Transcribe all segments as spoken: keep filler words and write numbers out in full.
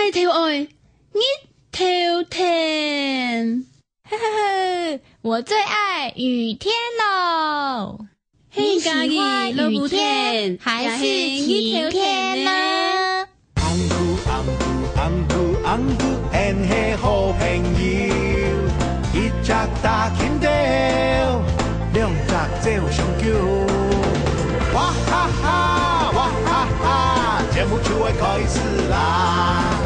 日頭愛，日頭天。 我最愛雨天咯。你喜歡雨天還是晴天呢？紅牛，紅牛，紅牛，紅牛，𫣆係好朋友，一隻大金豆，兩隻走相救。哇哈哈，哇哈哈，節目就愛開始啦！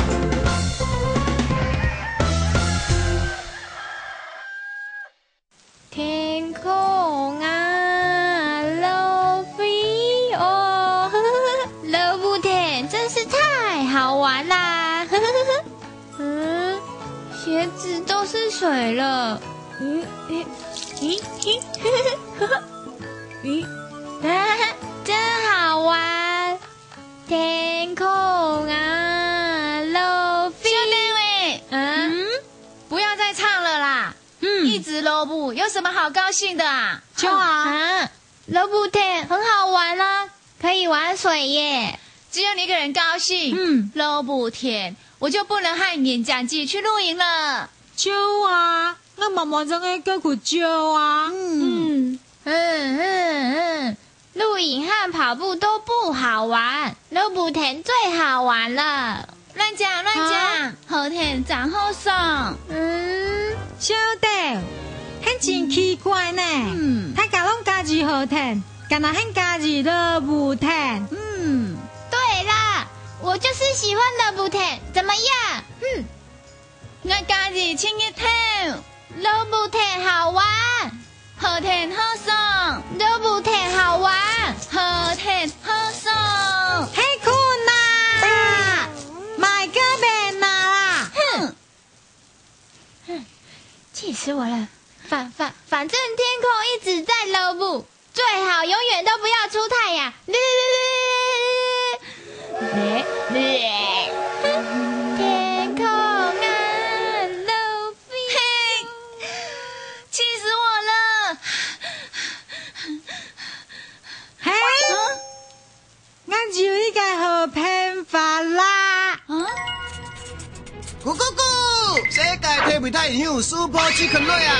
天空啊，落雨哦，落雨天真是太好玩啦！嗯，鞋子都是水了。嗯，咦，咦，咦，咦，啊，真好玩！天空啊，落雨。小妹妹，啊？嗯，不要再唱了啦。 嗯。一直落雨，有什麼好高興的啊？就啊。啊，落雨天很好玩啊，可以玩水耶。只有你一個人高興。嗯。落雨天，我就不能和眼鏡姐去露營了。就啊，𠊎媽媽正會叫佢就啊。嗯。嗯，嗯，嗯，嗯。 露營和跑步都不好玩，落雨天最好玩了。亂講，亂講，啊？好天正好爽。嗯。曉得，還真奇怪呢。嗯。大家攏佮意好天，干那還佮意落雨天。嗯。對啦，我就是喜歡落雨天，怎麼樣？哼。 𠊎佮意晴日頭。落雨天好玩。好天好爽。落雨天好玩。好天好爽。係困難。買个便拿啦。哼。哼，氣死我了。反，反，反正天空一直在落雨。 最好永遠都不要出太陽。天空啊，落雨。嘿，氣死我了！嘿，嗯？ 𠊎有一個好辦法啦！啊？咕咕咕！世界地位大英雄Super Chicken來啊！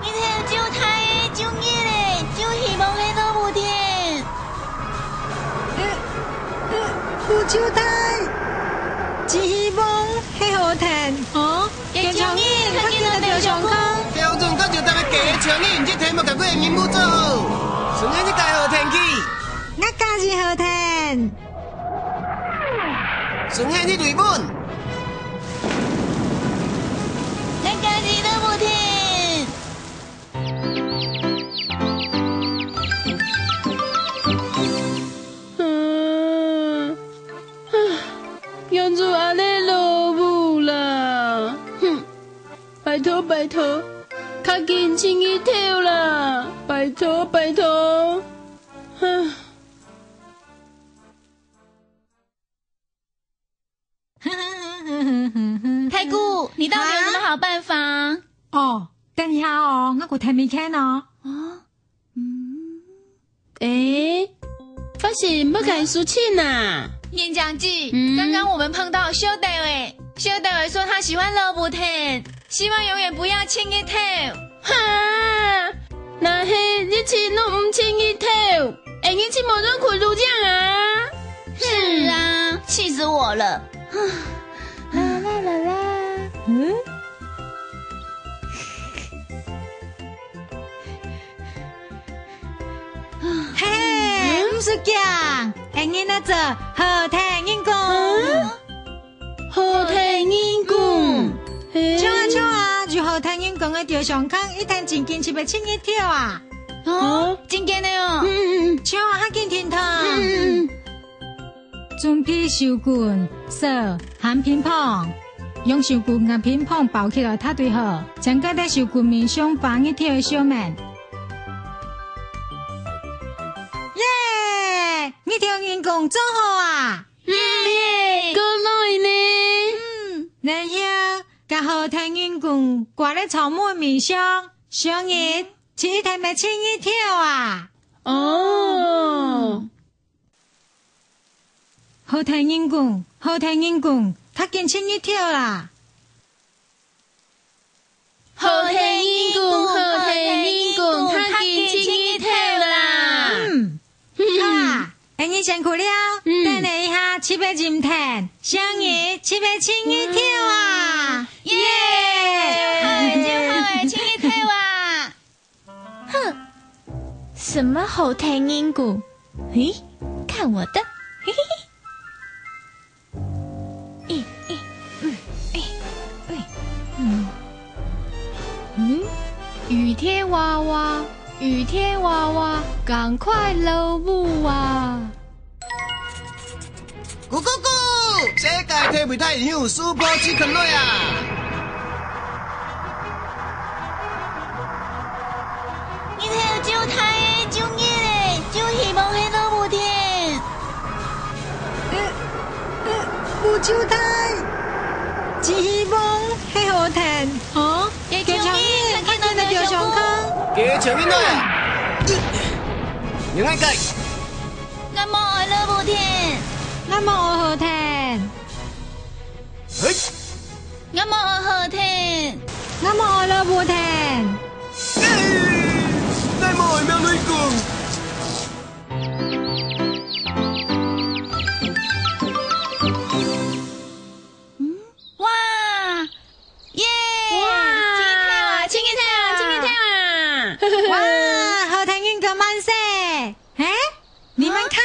日頭就大个，就熱个，就希望係落雨天。呃，呃，雨就大，只希望係好天。哦？ 加強音，較緊來投降講。標準，佮就大家加強音，這題目佮幾个任務做好。順紲你介好天氣。𠊎佮意好天。順紲你對本。𠊎佮意落雨天。 嗯，唉，仰子恁呢落雨啦？哼，拜託，拜託，較緊晴日頭啦！拜託，拜託。唉。 太古，你到底有什麼好辦法？啊？哦，等一下哦，𠊎過聽你看哦。哦，嗯。誒，發生麼个事情啊？演講姐，嗯？剛剛我們碰到小豆誒，小豆誒說他喜歡落雨天， 希望永遠不要晴日頭。哈！若係一直攏毋晴日頭，𫣆日就無人去露營啊！是啊，氣死我了！啦啦啦啦。嗯？嘿，嗯？毋使驚，𫣆人來做好天人公。嗯？ 好天人公。嗯。嘿。像啊，像啊，有好天人公个照相館，一定真緊就會晴日頭啊。哦，哦。真緊个哦。嗯，嗯，嗯。像啊，較緊停動。嗯，嗯，嗯。準備手巾、索和冰棒，用手巾佮冰棒包起來疊對好，正過在手巾面上畫日頭个相面。耶！日頭人公做好啊！ 耶，過來呢！嗯，然後，佮好天人公掛在窗門面上，相信就一定會晴日頭啊！哦。好天人公，好天人公，較緊出日頭啦！好天人公，好天人公，較緊出日頭啦！嗯，好啊，恁樣辛苦了，嗯。等你一下，七八點天，相遇，七八七日頭啊！耶！就好欸，就好欸，七日頭啊！哼，什麼好天人公？嘿，看我的！嘿嘿嘿！哎，哎，嗯，哎，哎，嗯，嗯，雨天娃娃，雨天娃娃，趕快落雨啊！咕咕咕！世界地位大英雄Super Chicken來啊！日頭就大欸，就熱欸，就希望係落雨天。呃，呃，雨就大，只希望係好天，吼？加強音，加強音，加強音！加強音來！你愛改！ 𠊎無愛落雨天。𠊎無愛好天。嘿！𠊎無愛好天。𠊎無愛落雨天。哎！𠊎無愛命雷公。嗯？哇！耶！哇！七日頭啊，七日頭啊，七日頭啊！哇，好天人公萬歲！ 嘿，你們看。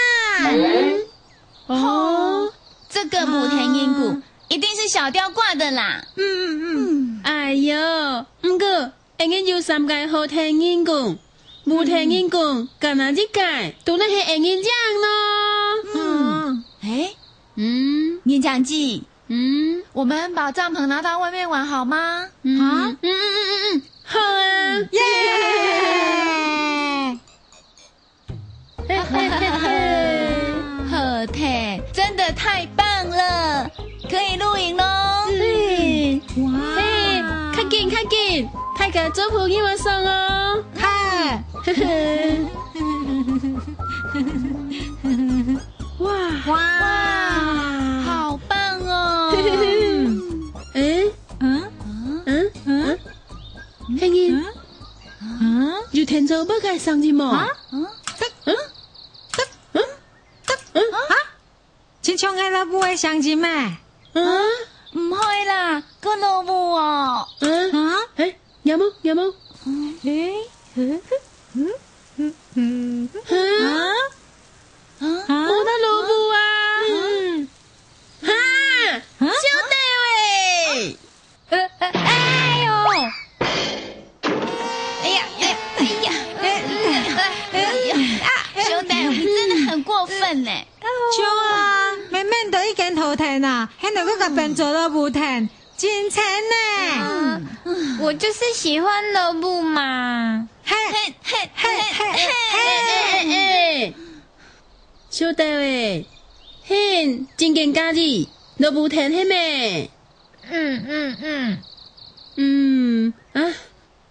哦，這個好天人公，一定是小雕掛的啦。嗯，嗯，嗯。哎喲，毋過，𠊎等有三個好天人公，好天人公，干那一個，都係𠊎等樣咯。嗯。哎，嗯。年長記，嗯。我們把帳篷拿到外面玩好嗎？嗯。啊？嗯，嗯，嗯，嗯，嗯，好啊。耶！好天，真的太棒了，可以露營咯。嗯，哇。嘿，較緊，較緊，大家做朋友个爽哦。嗨。哇。哇。好棒哦。嗯。嗯？嗯？嗯？嗯？ 係人。嗯？有聽著麼个聲音無？啊？嗯？嗯？嗯？嗯？啊？親像係落雨个聲音咩？嗯？毋會啦，係落雨哦。嗯？啊？欸，有無？有無？欸？嗯？嗯？嗯？啊？啊？無得落雨啊！嗯。哈！啊？小弟喂！ 呃，呃，哎喲！哎呀，哎呀，哎呀，哎呀，哎呀，啊，小弟，你真的很過分呢。就啊，明明都已經好天啊，還能夠甲變做落雨天，真慘呢。嗯，我就是喜歡落雨嘛。嘿，嘿，嘿，嘿，嘿，嘿，嘿，嘿，嘿，嘿。小弟喂，嘿，正經家己，落雨天係咩？ 嗯，嗯，嗯。嗯，啊，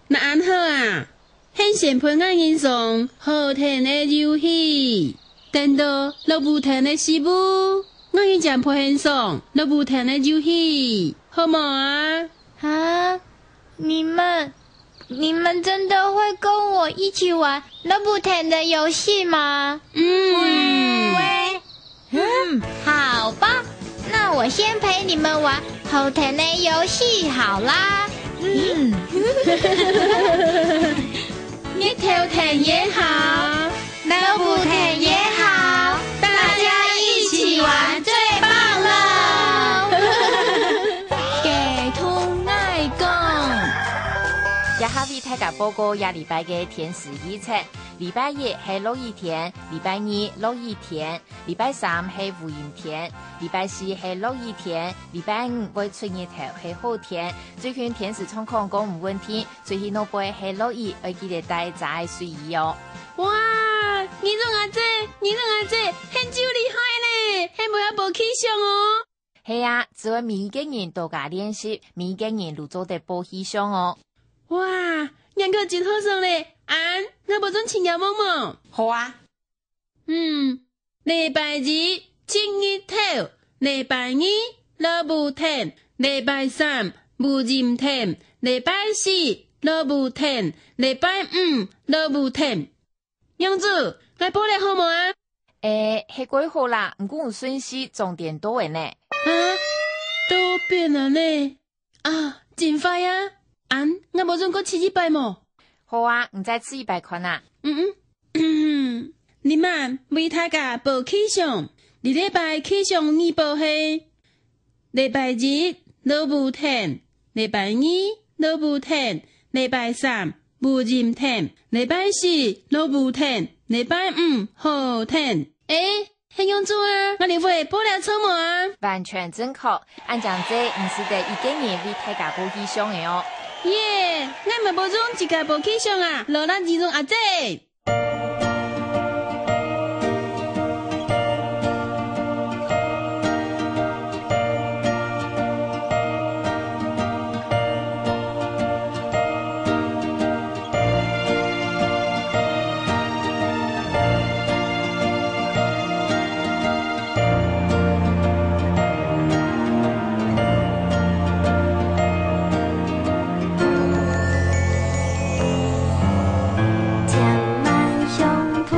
那恁好啊，𠊎等先陪𠊎人上好天个遊戲，等到落雨天个時務，𠊎人正陪𠊎等上落雨天个遊戲，好無啊？啊，你們，你們真的會跟我一起玩落雨天的遊戲嗎？嗯。會。 嗯，好吧，那我先陪你們玩好天个遊戲好啦。嗯。日頭天也好，落雨天也好，大家一起玩最棒了。雞同𠊎講。這下為大家報告這禮拜个天時預測，禮拜一係落雨天，禮拜二落雨天， 禮拜三係烏陰天，禮拜四係落雨天，禮拜五會出日頭係好天。最近天時狀況較毋穩定，出去外背係落雨，愛記得帶遮个水衣哦。哇，義忠阿姊，義忠阿姊，你真厲害呢，你會曉報氣象哦。係啊，只要每一個人多加練習，每一個人都做得報氣象哦。哇，你可真好耍咧，恁，𠊎愛轉去尋業務無？好啊。 嗯，禮拜一，七日頭，禮拜二，落雨天，禮拜三，無陰天，禮拜四，落雨天，禮拜五，落雨天。 娘子，𠊎報了好無啊？欸，係蓋好啦，毋過有順序，重點到位呢。啊，都變了呢。啊，真壞啊！恁，𠊎無準過試一擺無？好啊，你再試一擺看啊。嗯嗯。這滿為大家報氣象，這禮拜氣象預報係： 禮拜一，落雨天；禮拜二，落雨天；禮拜三，無陰天；禮拜四，落雨天；禮拜五，好天。欸，係仰子啊？𠊎這回報了著無啊？完全正確，恁樣仔，毋使得一個人為大家報氣象个哦。耶，𠊎嘛無準自家報氣象啊，勞力你準阿姊。 填滿胸脯，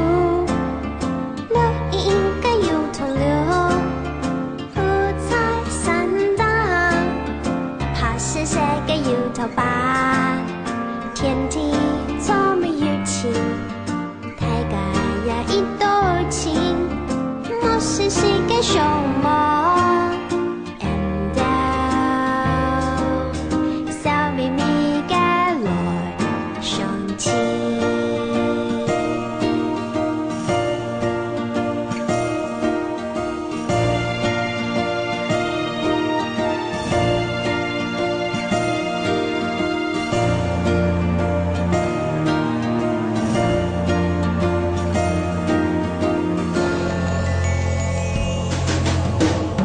綠翳翳个油桐柳，鋪在山頂，白雪雪个油桐花，天地充滿友情，大家也一道親，無心事个相望。 緣投，笑微微个來相親。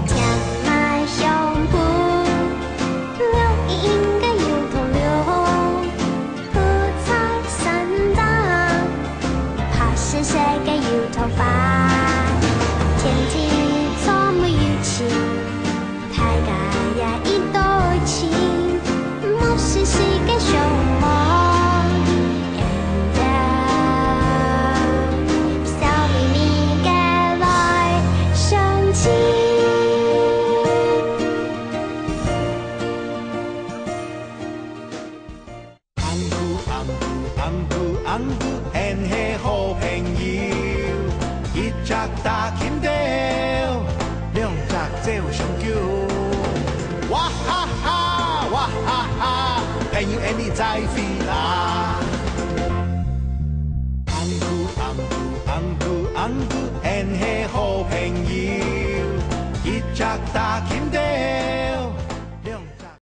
填滿胸脯，綠翳翳个油桐柳，鋪在山頂，白雪雪个油桐花，天地充滿友情，大家也一道親，無心事个相望。 緣投，笑微微个來相親。 紅姑紅姑紅姑紅姑，𫣆係好朋友，一隻大蠄蟯，兩隻走相救。哇哈哈，哇哈哈，朋友，𫣆俚再會啦！